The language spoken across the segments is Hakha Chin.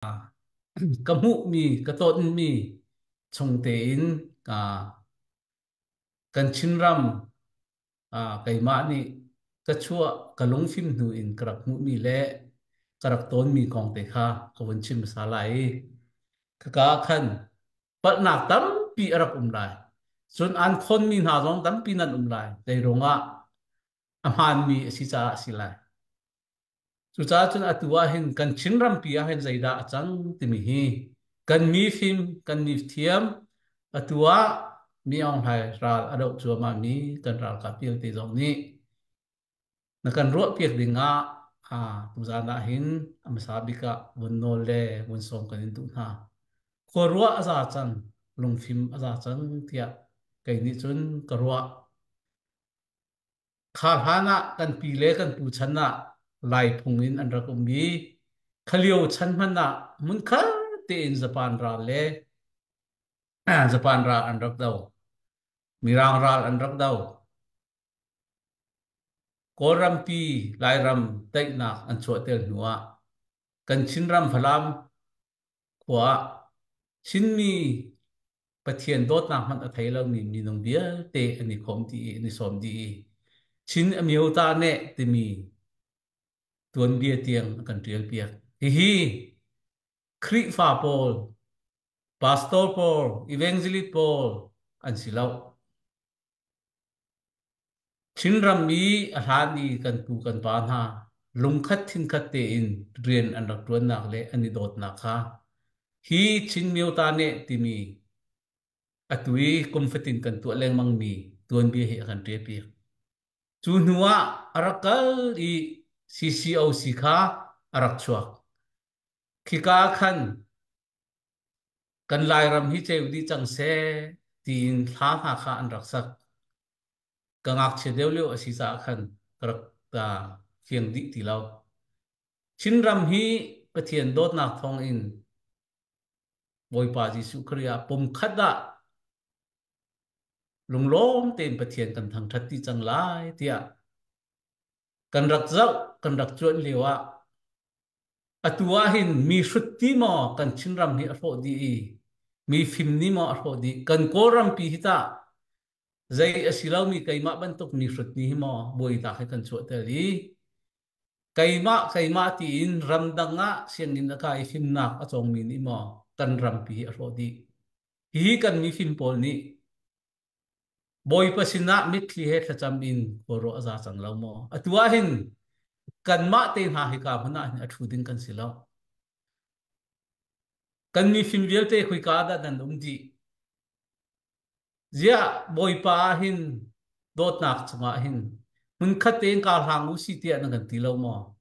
Ka hmuhmi, ka tonmi chung tein kan Chinram keimah nih ka chuah ka lungfim hnu in ka rak hmuhmi le ka rak tawnmi kong te kha ka vun chim hmasa lai i khaka ah khan palhnak tampi a rak um lai. Cun an khonmi hna zong tampi nan um lai. Zei ruangah a hmaanmi a si caah a si lai. Cucaah cun atu ah hin kan Chin rampi ah hin zeidah a cang timi hi kan mifim kan mithiam atu ah Mi Aung Hlaing ral a doh cuahmah mi kan ralkap vialte zong nih na kan ruahpiak ding ah tuzaan ah hin a hmasa bik ah vun nawl le vun sawm kan in duh hna. Khua ruah a za cang, lungfim a za cang tiah kei nih cun ka ruah. Kha hlan ah kan pi le kan pu chan ah Lai phung in an rak um i khalio chan hmanh ah hmunkhat tein Japan ral le Japan ral an rak do. Mirang ral an rak do. Kawlrampi Lairam daihnak an chuahter hnu ah kan Chinram Falam khua ah Chinmi Pathian dawtnak hmanh a thei lomi minung vialte an i khawm dih i an i sawm dih i Chin Amyota neh timi tuanbia tiang a kan ṭialpiak. Hihi Khrihfa pawl, pastor pawl, evangelist pawl an si lo. Chinram i a hlan i kan pu kan pa hna lungkhat thinkhat tein rian an rak ṭuannak le an i dawtnak kha hi Chin Myota Neh timi atu i kum fatin kan tuah lengmangmi tuanbia hi a kan ṭialpiak. Cu hnu ah a rak kal i CCOC kha a rak chuak. Khika ah khan Kan Lairam hi ceu dih cang seh tiin hla hna kha an rak sak. Ka ngakchia deuh lio a si caah khan ka rak fiang dih ti lo. Chinram hi Pathian dawtnak thawngin Bawipa Jesuh Khrih ah pumkhat ah lunglawm tein Pathian kan thangṭhat ti cang lai tiah kan rak zoh, kan rak cuanh lio ah Atu ah hin mi hrut ti maw kan Chinram hi a hrawh dih i mi fim nih maw a hrawh dih. Kan Kawlrampi hi tah zei a si lomi keimah bantuk mi hrut nih hi maw buainak hi kan chuahter i keimah keimah tiin ramdang ah sianginn a kai i fimnak a cawngmi nih maw kan rampi hi a hrawh dih. Hihi kan mifim pawl nih Bawipa sinah mitthli he thlacam in khuaruah a za cang lo maw? Atu ah hin kanmah te hna hika hmun ah hin a ṭhu ding kan si lo. Kan mifim vialte khoika ah dah nan um dih? Ziah Bawipa ah hin dawtnak cungah hin hmunkhat tein kaa hlang u si tiah nan kan ti lo maw?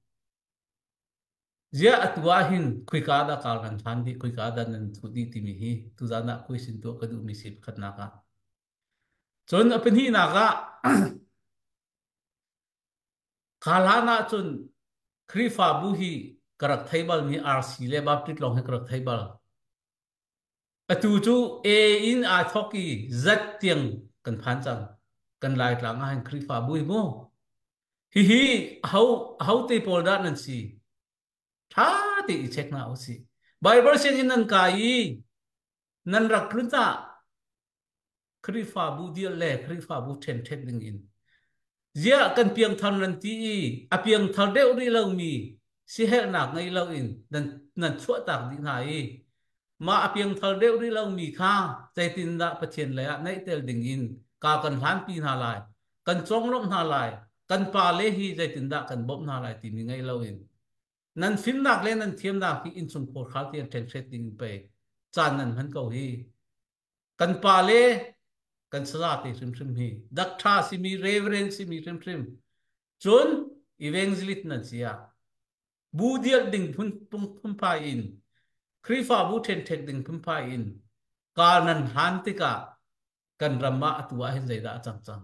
Ziah atu ah hin khoika dah kar nan hlan dih, khoika dah nan thuh dih timi hi tuzaan ah question tuah ka duhmi si pakhatnak ah. Cun a pahnihnak ah kha hlan ah cun Khrihfabu hi ka rak thei balmi RC le Baptist lawng hi ka rak thei bal. Atu cu A in aa thawk i Z tiang kan phan cang. Kan Laitlang ah hin Khrihfabu hi mu. Hihi aho aho te pawl dah nan si? Ṭha te i check hna usih. Bible sianginn nan kai i nan rak tlun ah Khrihfabu dir le Khrihfabu ṭhenṭhen ding in ziah kan piangthar nan ti i a piangthar deuh rih lomi siherhnak ngei loin nan nan chuahtak dih hna i mah a piangthar deuh rih lomi kha zeitindah Pathian lei ah naihtel ding in ka kan hlanpi hna lai kan conglawmh hna lai kan pale hi zeitindah kan bawmh hna lai timi ngei loin nan fimnak le nan thiamnak hi innchungkhar khal tiang ṭhenhret ding in pei caan nan hman ko hi kan pa le kan saza te hrimhrim hi dakṭha simi reverend simi hrimhrim cun evangelist nan si ah bu dial ding phun phunphai in Khrihfabu ṭhenṭhek ding phunphai in kar nan hlan tikah kan ram ah atu ah hin zeidah a cang cang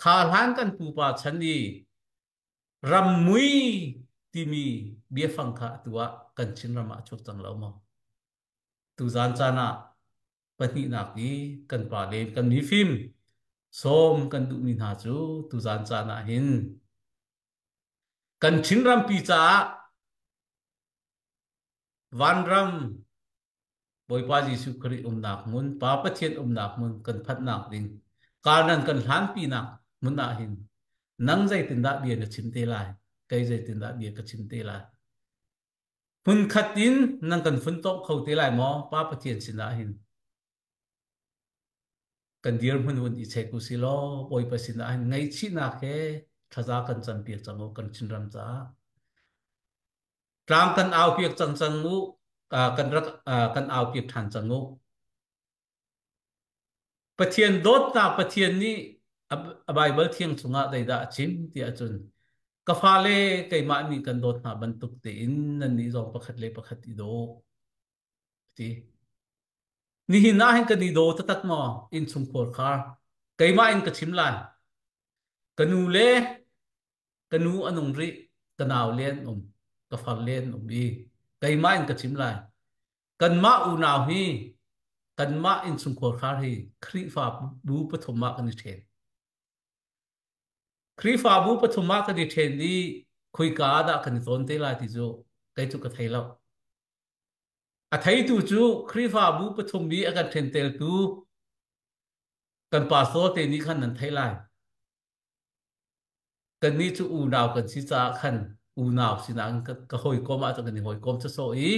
kha hlan kan pupa chan i ram mui timi biafang kha atu ah kan Chinram ah a chuak cang lo maw Tuzaan caan ah pahnihnak i kan pa le kan mifim sawm kan duhmi hna cu tuzaan caan ah hin kan Chinrampi caah Vanram Bawipa Jesuh Khrih umnak hmun, Pa Pathian umnak hmun kan phanhnak ding kanan kan hlanpinak hmun ah hin nang zeitindah bia na chim te lai, kei zeitindah bia ka chim te lai. Hmun khat in nan kan funtom kho te lai maw Pa Pathian sinah hin? Kan dirhmun hun i check u si law Bawipa sinah hin ngaihchihnak he thlaza kan campiak cang u kan Chinram caah. Tlang kan au piak cang cang u kan rak kan au piak ṭhan cang u. Pathian dawtnak Pathian nih a Baibal thiang chungah zeidah a chim ti ahcun ka fale keimah nih kan dawt hna bantuk tein nannih zong pakhat le pakhat i daw ti. Nihin ah hin kan i daw taktak maw innchungkhar khar keimah in ka chim lai. Ka nu le ka nu a nung rih, ka nau le an um, ka far le an um i keimah in ka chim lai. Kanmah unau hi kanmah innchungkhar khar hi Khrihfabu pathum ah kan i ṭhen. Khrihfabu pathum ah kan i ṭhen i khoika ah dah kan i tawn te lai ti cu kei cu ka thei lo. A theitu cu Khrihfabu pathum i a kan ṭhenteltu kan pastor te nih khan nan theih lai. Kannih cu unau kan si caah khan unau sinah ka hawikom ahcun kan i hawikom sawsawh i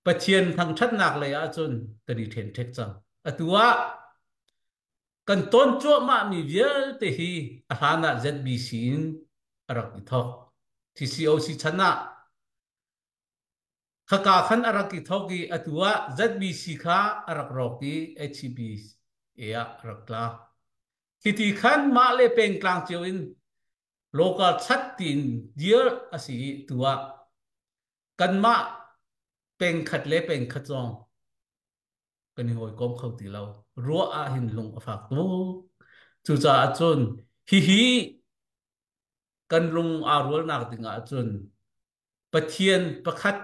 Pathian thangṭhatnak lei ahcun kan i ṭhenṭhek cang. Atu ah kan ton cuahmahmi vialte hi a hlan ah ZBC in a rak i thawk. TCOC chan ah khaka khan a rak i thawk i atu ah ZBC kha a rak rawk i HCBA ah a rak tla. Hiti khan mah le pengtlang cio in local chat tiin dir a si i tu ah kanmah pengkhat le pengkhat zong kan i hawikom kho ti lo. Ruah ah hin lung a fak tuk. Cucaah cun hihi kan lung aa rualnak ding ah cun Pathian pakhat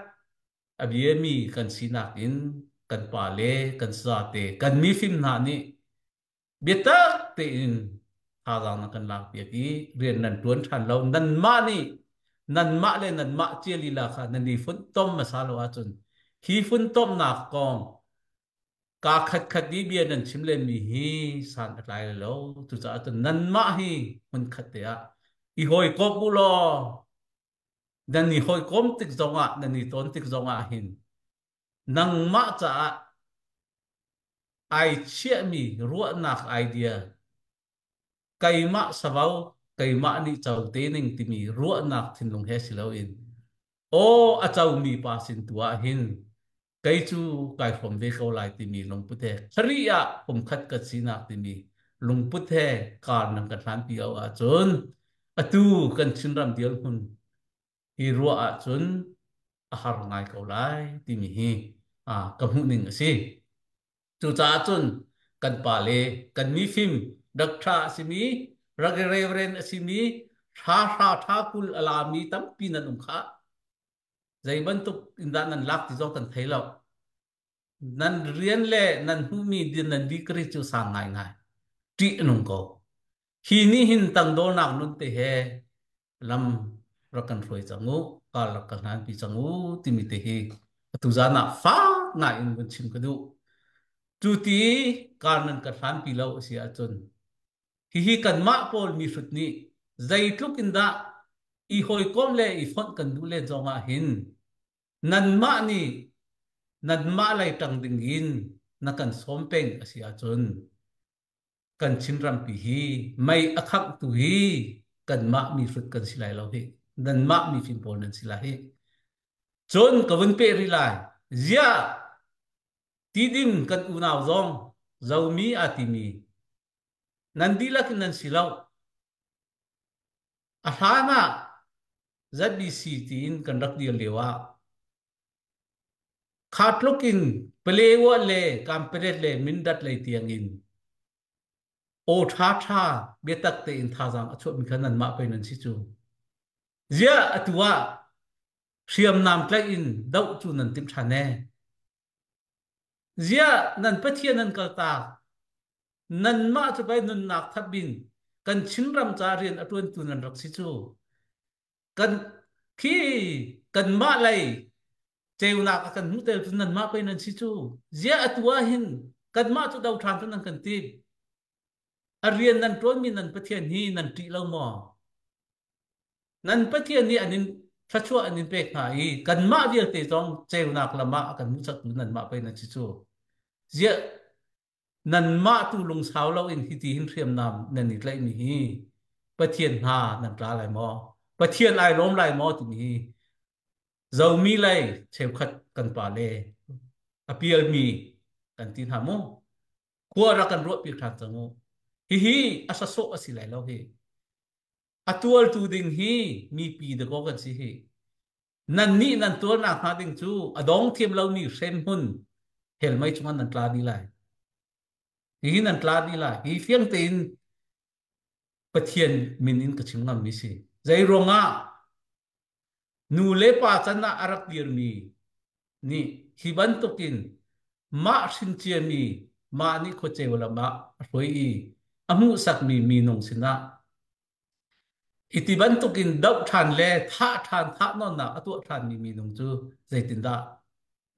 a biami kan sinak in kan pa le kan sate kan mifim hna nih biatak tein thazaang na kan lakpiak i rian nan ṭuan ṭhan lo. Nanmah nih nanmah le nanmah cia lila kha nan i funtom hmasa lo ahcun hi funtomnak kong kaa khatkhat i bia nan chim lenmi hi san a tlai lo. Cucaah cun nanmah hi hmunkhat te ah i hawikomh u law nan i hawikom tik zongah nan i ton tik zongah hin nangmah caah ai chiahmi ruahnak idea keimah savo keimah nih co te ning timi ruahnak thinlung he si loin aw a comi pa sin tu ah hin kei cu kai hrawm ve ko lai timi lungput he Khrih ah pumkhat ka sinak timi lungput he kar nan kan hlanpi lo ahcun atu kan Chinram dirhmun hi ruah ahcun a har ngai ko lai timi hi ka hmuhning a si. Cucaah cun kan pa le kan mifim doctor a simi reverend a simi hra hra tha kul a lami tampi nan um khah. Zei bantuk in dah nan lak ti zong kan thei lo. Nan rian le nan hmuhmi din nan degree cu sang ngaingai. Ṭih a nung ko. Hi nih hin tangdornak nun te he lam rak kan hruai cang u, kar rak kan hlanpi cang u timi te hi atu zan ah fak ngai in vun chim ka duh. Cu ti kar nan ka hlanpi lo a si ahcun hihi kanmah pawl mi hrut nih zeitluk in dah i hawikom le i fonh kan duh len zong ah hin nanmah nih nanmah lei ṭang ding in na kan sawm peng a si ahcun kan Chinrampi hi mei a khanghtu hi kanmah mi hrut kan si lai lo hi nanmah mi fim pawl nan si lai hi. Cun ka vun peh rih lai. Ziah Tidim kan unau zong Zomi aa timi nan dihlak in nan si lo. A hlan ah ZBC tiin kan rak dir lio ah Kha tluk in Palewa le Kamperet le Mindat lei tiang in aw ṭhaṭha biatak tein thazaang a chuahmi kha nanmah pei nan si cu. Ziah atu ah hriamnam tlaih in doh cu nan timh ṭhan ee? Ziah nan Pathian nan kaltak? Nanmah cu pei nunnak thap in kan Chinram ca rian a ṭuantu nan rak si cu. Kan khi kanmah lei Ceunak a kan hmuh tel cu nanmah pei nan si cu. Ziah atu ah hin kanmah cu do ṭhan cu nan kan tim. A rian nan ṭuanmi nan Pathian hi nan ṭih lo maw? Nan Pathian nih an in thluachuah an in pek hna i kanmah vialte zong ceunak lam ah a kan hmuhsaktu nanmah pei nan si cu. Ziah nanmah tu lungsau loin hiti hin hriamnam nan i tlaihmi hi Pathian hna nan tla lai maw? Pathian ai lawm lai maw timi hi Zomi lei cheukhat kan pa le a pialmi kan ti hna mu. Khua rak kan ruahpi ṭhan cang u. Hihi a sasawh a si lai lo hi. A tualtu ding hi mipi dakaw kan si hi. Nan nih nan tuarnak hnga ding cu a dong thiam lomi hremhmun helmei chungah nan tla dih lai. Hihi nan tla dih lai. Hi fiang tein Pathian min in ka chim ngammi si. Zei ruangah Nu le pa can ah a rak dirmi nih hi bantukin mah hrin ciami mah nih khuaceu lam ah a hruai i a hmuhsakmi minung sinah hiti bantukin doh ṭhan le thah ṭhan thahnawnnak a tuah ṭhanmi minung cu zeitindah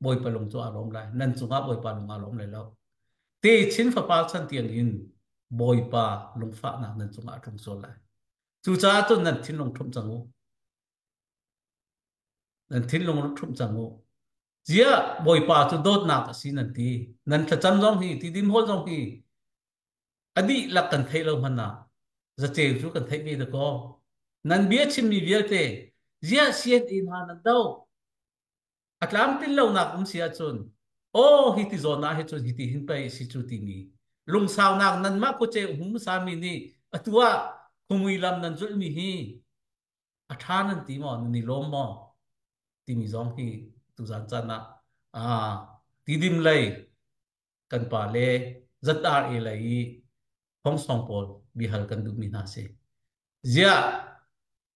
Bawipa lung cu aa lawm lai? Nan cungah Bawipa lung aa lawm lai lo. Techin fapa chan tiang in Bawipa lungfahnak nan cungah a tlung sual lai. Cucaah cun nan thinlung ṭhumh cang u. Nan thinlung ṭhumh cang u. Ziah Bawipa cu dawtnak a si nan ti. Nan thlacam zong hi, tidim hawl zong hi a dihlak kan theih lo hmanh ah zaceu cu kan theih ve dakaw. Nan bia chimmi vialte ziah CNA hna nan do. A tlamtlin lonak um si ahcun aw hi ti zawn ah hi cun hiti hin pei si cu timi lungsaunak nanmah khuace hmasa mi nih atu ah khumui lam nan zulhmi hi a ṭha nan ti maw nan i lawm maw timi zong hi tuzan caan ah tidim lei kan pa le ZRA lei i khongsong pawl bihal kan duhmi hna si. Ziah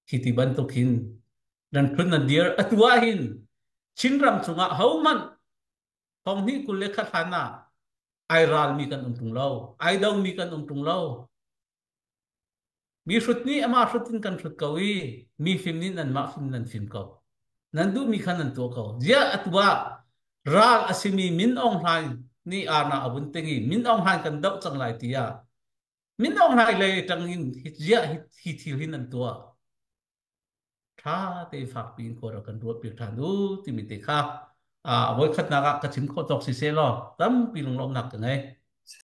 hi ti bantuk hin nan phun nan dir atu ah hin Chinram chungah hohmanh thong hnih 21 hlan ah ai ralmi kan um ṭung lo, ai domi kan um ṭung lo. Mi hrut nih amah hrut in kan hrut ko i mi fim nih nanmah fim nan fim ko. Nan duhmi kha nan tuah ko. Ziah atu ah ral a simi Min Aung Hlaing nih arna a vun ting i Min Aung Hlaing kan doh cang lai tiah Min Aung Hlaing lei ṭang in ziah hi thil hi nan tuah. Ṭha tein fakpi in khua kan ruahpi ṭhan u timi te kha a voikhatnak ah ka chim khawh tawk si seh law tampi lunglawmhnak ka ngei.